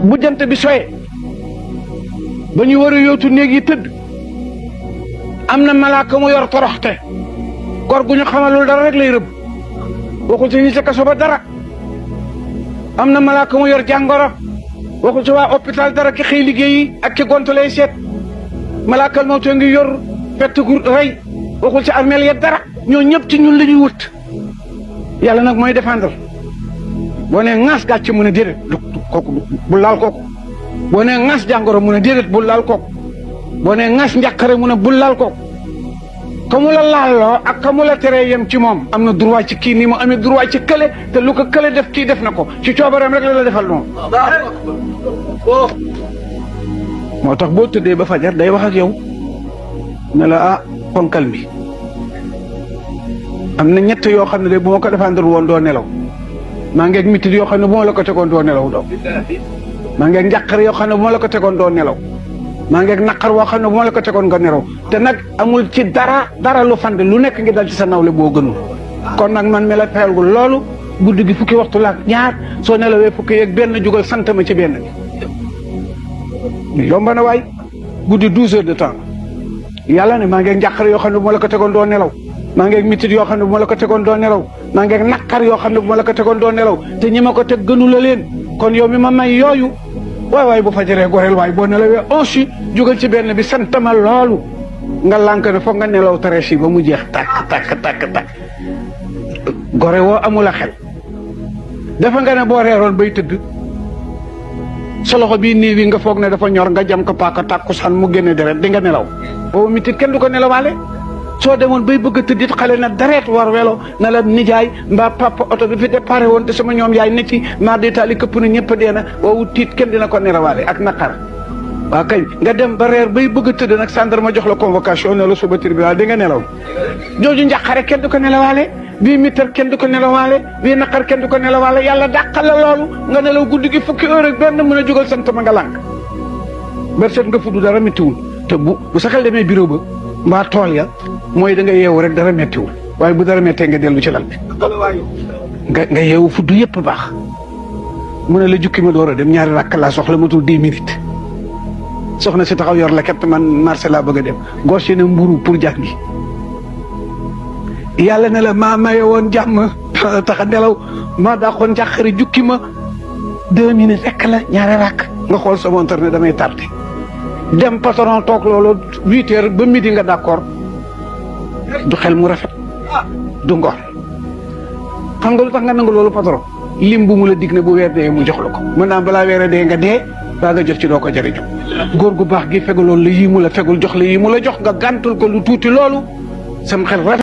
bu jant bi soyee ba ñu war a yóotu néeg yi tëdd am na malaaka mu yor toroxte gor gu ñu xamalul dara rek lay rëbb waxul ci ñi ca kaso ba dara am na malaaka mu yor jàngoro waxul ci waa hôpital dara ki xëy liggéeyi ak ki gontu lay seet malaakal moo ngi yor fett gu rey waxul ci armeel ya dara ñoo ñëpp ci ñun la ñuy wut yàlla nag mooy défendre boo nee ŋaas gàcce mu ne déedéet kooku bu laal kooku boo nee ŋaas jàngoro mu ne déedéet bu laal kooku boo nee ŋaas njàqare mu ne bu laal kooku ka mu la laaloo ak ka mu la teree yem ci moom am na droit ci kii nii mu amee droit ci kële te lu ko kële def kii def na ko ci coobareem rek la defal noonu. moo tax boo tëddee ba fajar day wax ak yow ne la ah ponkal mi am na ñett yoo xam ne de bu ma ko défendre woon doo nelaw maa ngeeg mitit yoo xam ne bu ma la ko tegoon doo nelaw doo maa ngeeg njàqare yoo xam ne bu ma la ko tegoon doo nelaw maa ngeeg naqar woo xam ne bu ma la ko tegoon nga nelaw te nag amul ci dara lu fande lu nekk ngi dal ci sa nawle boo gënul kon nag man mi la fexeel gu loolu guddi gi fukki waxtu la ak ñaar soo nelawee fukki yeeg benn jugal sant ma ci benn bi yomb na waay guddi 12 heures de temps yàlla ne maa ngeeg njàqare yoo xam ne bu ma la ko tegoon doo nelaw maa ngeeg mitit yoo xam ne bu ma la ko tegoon doo nelaw maa ngeeg naqar yoo xam ne bu ma la ko tegoon doo nelaw te ñi ma ko teg gënu la leen kon yow mi ma may yooyu waay bu fajaree goreel waay boo nelawee aussi jógal ci benn bi santama loolu nga lànk ne foog nga nelaw tarees yi ba mu jeex tàkk gore woo amul a xel dafa nga ne boo reeroon bay tëdd sa loxo bii nii wi nga foog ne dafa ñor nga jam ko paaka tàkkusaan mu génne deret di nga nelaw boobu mitit kenn du ko nelawaale soo demoon bay bëgg a tëddit xale na dareet war welo na la nijaay mbaa papa oto bi fi déparé woon te sama ñoom yaay ne ci maa di taali këpp na ñëpp dee na woowu tiit kenn dina ko nelawaale ak naqar waa kañ nga dem ba reer bay bëgg a tëdd nag gendarme jox la convocation ne la suba tribunal di nga nelaw jooju njàqare kenn du ko nelawaale bii mitar kenn du ko nelawaale bii naqar kenn du ko nelawaale yàlla dàqal la loolu nga nelaw guddi gi fukki heure ak benn mën a jógal sant ma nga lànk berset nga fudd dara méttiwul te bu sa xel demee bureau ba mbaa tool ya mooy da nga yeewu rek dara méttiwul waaye bu dara méttee nga dellu ci lal bi nga yeewu fudd yëpp baax mu ne la jukki ma door a dem ñaari rakk laa soxla matul 10 minutes soxna si taxaw yor la ket man marché laa bëgg a dem gos yi ne mburu pour jàngi yàlla ne la maa maye woon jàmm tax a nelaw maa daaxoon njàqari jukki ma 2 minutes rekk la ñaari rakk nga xool sa montre ne damay tardé dem patron toog loolu 8 heures ba midi nga d'accord du xel mu rafet du ngor xam nga lu tax nga nangu loolu patron lim bu mu la dig ne bu weer dee mu jox la ko mën naa balaa weer dee nga dee baa nga jot ci doo ko jëriñu góor gu baax gi fegaloon la yii mu la fegul jox la yii mu la jox nga gàntul ko lu tuuti loolu sam xel rafet